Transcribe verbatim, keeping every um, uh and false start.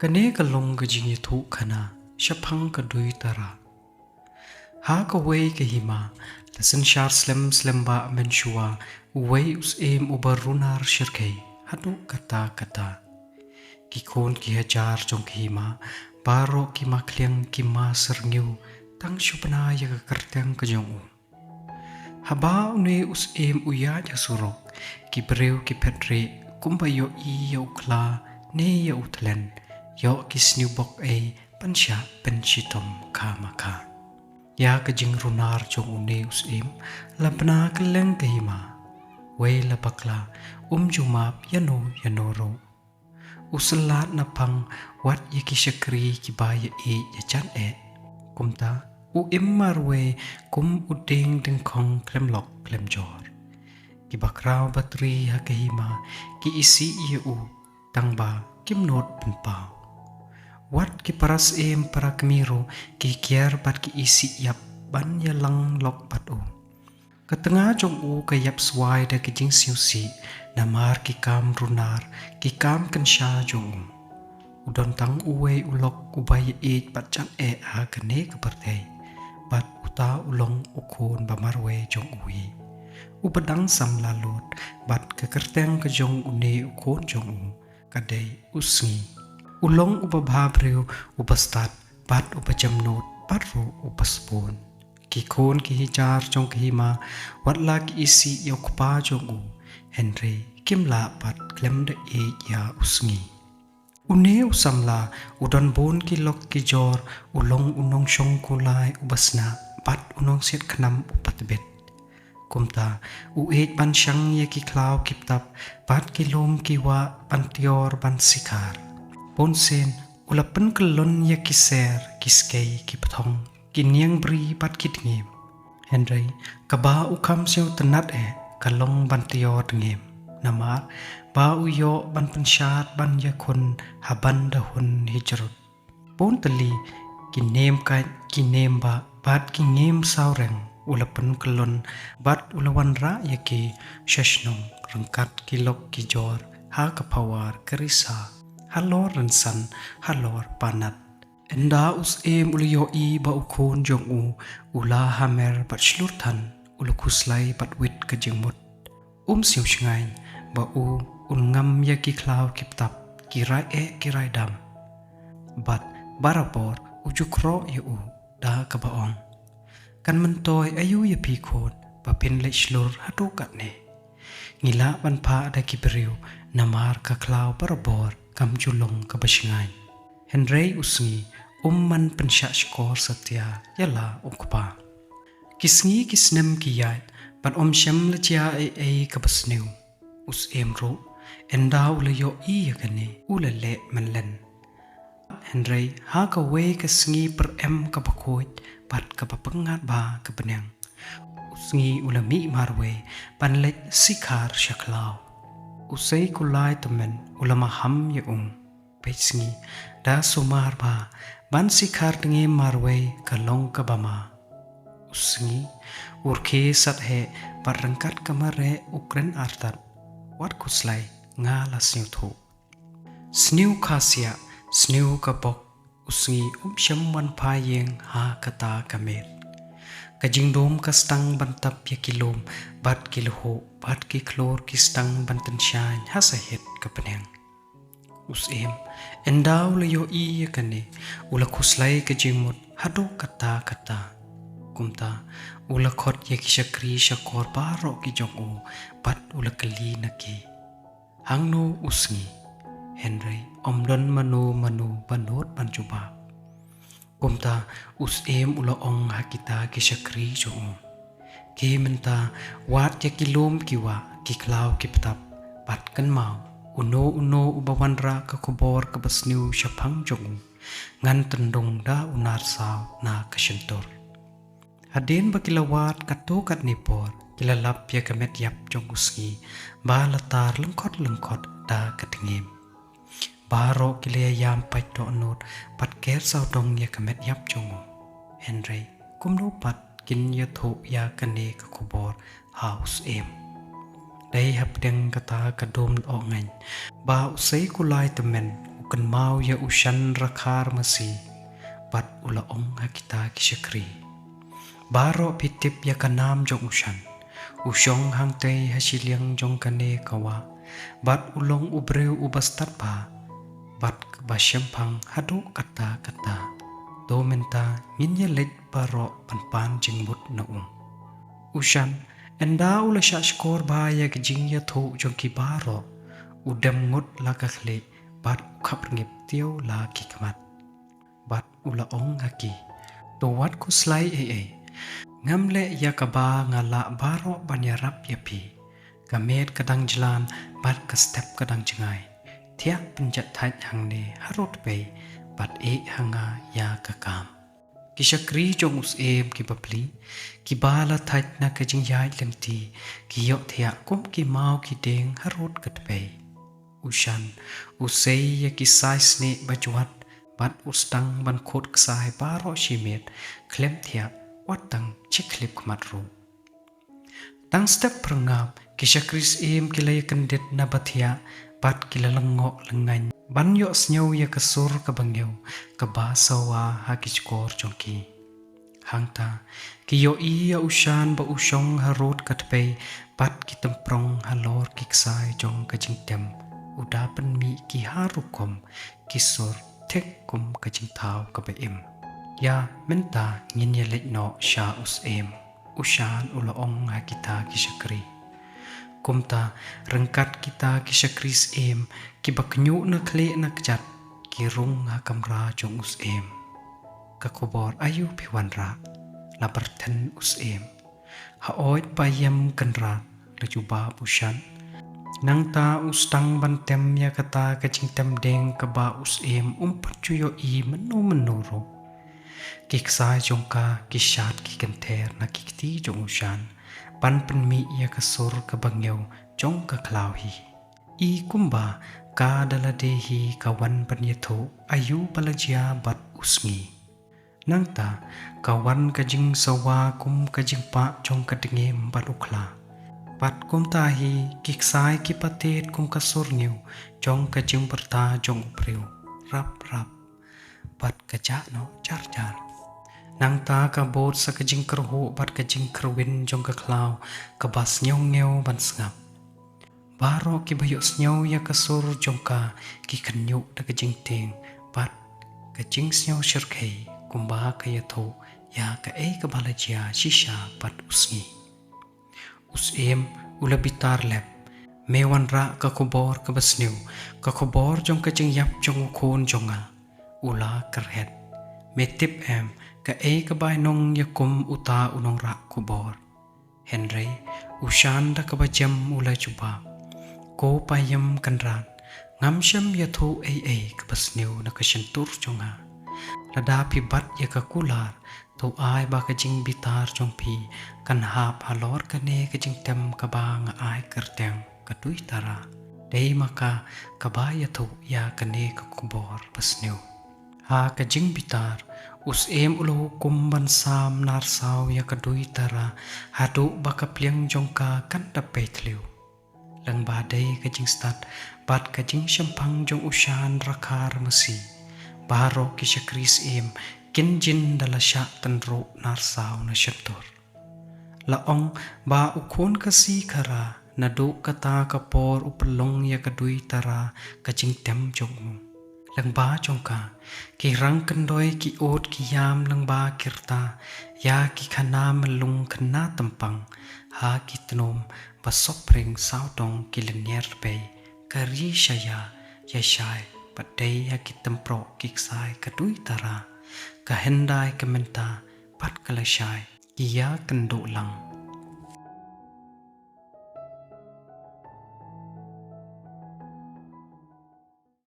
Kane ka long ka jingïathuhkhana shaphang ka duitara. Ha kawei ka hima, la synshar slem slem ba mynshuwa, uwei u syiem uba runar shyrkhei haduh katta katta. Ki khun ki hajar jong ka hima, baroh ki ma khliang ki ma syrngiew, tang shu pynai ïa ka kyrteng ka jong u. Haba une u syiem u ïaid ha surok, ki briew ki phet rieh kumba ïohi ïa u khla ne ïa u thlen, ïoh ki sniew bok ei ban shah pynshitom kha ma kha. Ïa ka jingrunar jong une u syiem la bna kylleng ka hima. Wei la bakla, um ju map ïano ïano ruh. U syllat na phang wat ïa ki shakri kiba ïaieit ïajan eh. Kumta u im marwei kum u dieng dyngkhong khlem lok khlem jor. Kiba khraw batri ha ka hima ki isih ïa u, tangba kim nud pynpaw. Wat ki para syiem para kmie ruh ki kiar bad ki isih ïap ban ïalang lok bad u. Ka tnga jong u ka ïap swai da ka jingsngewsih, namar ki kam runar, ki kam kynsha jong u. U don tang uwei u lok uba ïaieit bad jan eh ha kane ka pyrthei, bad uta u long u khun ba marwei jong u hi. Uba dang samla lut, bad ka kyrteng ka jong une u khun jong u ka dei u Sngi. U long uba bha briew, uba stad, bad uba jemnud, bad ruh uba sbun. Ki khun ki hajar jong ka hima, wat la ki isih ïa u kpa jong u, hynrei kim lah pat khlem da ïeit ïa u Sngi. Une u samla u don bun ki lok ki jor, u long u nongshong kulai uba sna, bad u nongsiat khnam uba tbit. Kumta u ïeit ban shang ïa ki khlaw ki btap, bad ki lum ki wah ban tior ban sikhar. Bun sien u la pynkyllon ïa ki ser, ki skei, ki bthong, ki niang bri bad ki dngiem. Hynrei kaba u kham sngewtynnat eh ka long ban tior dngiem, namar ba u ïoh ban pynshad ban ïakhun ha ban da hun hijrut. Bun tylli ki niam kait, ki niam bah, bad ki niam sawreng u la pynkyllon, bad u la wanrah ïa ki sha shnong ryngkat ki lok ki jor, ha ka phawar ka risa, halor rynsan, halor panat. Ynda u syiem u la ïohi ba u khun jong u u la hamer bad shlur than, u la khuslai bad wit ka jingmut. Um sngewshngaiñ ba u un ngam ïa ki khlaw ki btap, ki rai eh ki rai dam. Bad barabor u ju khroh ïa u da kaba ong: Kan myntoi aïu ïa phi khun ba phin leit shlur haduh katne? Ngi lah ban phah da ki briew, namar ka khlaw barabor kam ju long kaba shngaiñ. Hynrei u Sngi um man pynshah shkor satia ïa la u kpa. Ki sngi ki snem ki ïaid, bad um shym la jia ei ei kaba sniew. U syiem ruh, ynda u la ïohi ïa kane, u la leh mynlen. Hynrei ha kawei ka sngi pyrem kaba khuid bad kaba pyngngad bha ka bneng, u Sngi u la mih marwei ban leit sikhar sha khlaw. U Seikulai tymmen u la maham ïa u. Peit Sngi, da sumar bha ban sikhar dngiem marwei ka long kaba ma. U Sngi u rkhie sat heh bad ryngkat ka mareh u kren artat: Wat khuslai, nga la sngewthuh. Sniew kha siah, sniew ka bok, u Sngi um shym wan phai ïing ha kata ka miet. Ka jingdum ka sdang ban tap ïa ki lum bad ki lhuh bad ki khlur ki sdang ban tyngshaiñ ha sahit ka bneng. U syiem, ynda u la ïohi ïa kane, u la khuslai ka jingmut haduh katta katta. Kumta u la khot ïa ki shakri shakor baroh ki jong u bad u la kylli na ki: Hangno u Sngi? Hynrei ym don mano mano ba nud ban jubab. Kumta u syiem u la ong ha kita ki shakri jong u: Khie mynta, wad ïa ki lum ki wah, ki khlaw ki btap, bad kynmaw, uno uno uba wanrah ka khubor kaba sniew shaphang jong u, ngan tyndung da u narsaw na ka shyntur. Hadien ba ki la wad katto katne por, ki la lap ïa ka met ïap jong u Sngi ba la tar lyngkhot lyngkhot da ka dngiem. Baroh ki la ïam pait dohnud bad ker sawdong ïa ka met ïap jong u. Hynrei kumno pat kin ïathuh ïa kane ka khubor ha u syiem? Dei hapdeng kata ka dum lyoh ngaiñ ba u Seikulai tymmen u pynmaw ïa u Shan Rakhar Masi, bad u la ong ha kita ki shakri: Baroh phi tip ïa ka nam jong u Shan. U shong hangtei ha shiliang jong kane ka wah, bad u long u briew uba stad bha bad ba shemphang haduh katta katta. To mynta ngin ïa leit baroh ban pan jingmut na u. U Shan, ynda u la shah shkor bha ïa ka jingïathuh jong ki baroh, u dem ngut la ka khlieh bad u khapngip tiaw la ki khmat. Bad u la ong ha ki: To wat khuslai ei ei. Ngam leh ïa kaba nga lah baroh ban ïarap ïa phi. Ka met ka dang jlan bad ka step ka dang jngai. Thiah pynjah thait hangne harud pei bad ïeh ha nga ïa ka kam. Ki shakri jong u Syiem ki bapli, kiba la thait na ka jingïaid lynti, ki ïohthiah kum ki maw ki dieng harud ka tpei. U Shan u sei ïa ki sai snieh ba jwat bad u sdang ban khot ksai baroh shi miet, khlem thiah wat tang shi khyllipmat ruh. Tang step phyrngab, ki shakri Syiem ki la ïa kyndit na ba thiah bad ki la lyngngoh lyngngan ban ïohsngew ïa ka sur kaba ngiew kaba sawa ha ki shkor jong ki. Hangta ki ïohi ïa u Shan ba u shong harud ka tpei bad ki tymprong halor ki ksai jong ka jingtem. U da pynmih ki ha rukom ki sur thik kum ka jingthaw kaba im. Ïa mynta ngin ïa leit noh sha u Syiem, u Shan u la ong ha kita ki shakri. Kumta ryngkat kita ki shakri Syiem kiba kñiuh na khlieh na kjat, ki rung ha kamra jong u Syiem. Ka khubor aïu phi wanrah? La pyrthen u Syiem. Haoid Païem Kynrad, la jubab u Shan. Nangta u sdang ban tem ïa kata ka jingtem dieng kaba u Syiem um pat ju ïohi mynno mynno ruh. Ki ksai jong ka ki shad ki kynther na ki kti jong u Shan ban pynmih ïa ka sur kaba ngiew jong ka khlaw hi. I kumba ka da lade hi ka wan ban ïathuh aïu ba la jia bad u sngi. Nangta ka wan ka jingsawa kum ka jingpah jong ka dngiem bad u khla. Bad kumta hi ki ksai ki patit kum ka sur ngiew jong ka jingbyrta jong u briew. Rap rap bad ka jah noh jar jar. Nangta ka bud sa ka jingkyrhuh bad ka jingkyrwin jong ka khlaw kaba sngew ngiew ban sngap. Baroh kiba ïohsngew ïa ka sur jong ka ki khynñiuh da ka jingtieng bad ka jingsngew shyrkhei kumba ka ïathuh ïa kaei kaba la jia shisha bad u sngi. U Syiem u la bitar lep. Me wanrah ka khubor kaba sniew, ka khubor jong ka jingïap jong u khun jong nga, u la kyrhet. Me tip em kaei ka bainong ïa kum uta u nongrah khubor? Hynrei u Shan da kaba jem u la jubab, Ko Païem Kynrad, ngam shym ïathuh ei ei kaba sniew na ka shyntur jong nga. Lada phi bat ïa ka kular, to ai ba ka jingbitar jong phi kan hap halor kane ka jingtem kaba nga ai kyrteng ka Duitara. Dei ma ka kaba ïathuh ïa kane ka khubor ba sniew. Ha ka jingbitar, u Syiem u la hukum ban sam narsaw ïa ka Duitara haduh ba ka pliang jong ka kan da pei thliew. Lyngba dei ka jingstad bad ka jingshemphang jong u Shan Rakhar Masi, baroh ki shakri Syiem kin jin da la shah tynruh narsaw na shyntur. La ong ba u khun Khasi Khara naduh kata ka por u pynlong ïa ka Duitara ka jingtem jong u. Lyngba jong ka, ki rang kyndoi ki ud ki ïam lyngba ki rta ïa ki khana myllung khana tympang ha ki tnum ba sopring sawdong ki lynñiar bei, ka ri shaya ïa shai bad dei ha ki tymproh ki ksai ka Duitara, ka hyndai ka mynta bad ka lashai. Ki ïa kynduh lang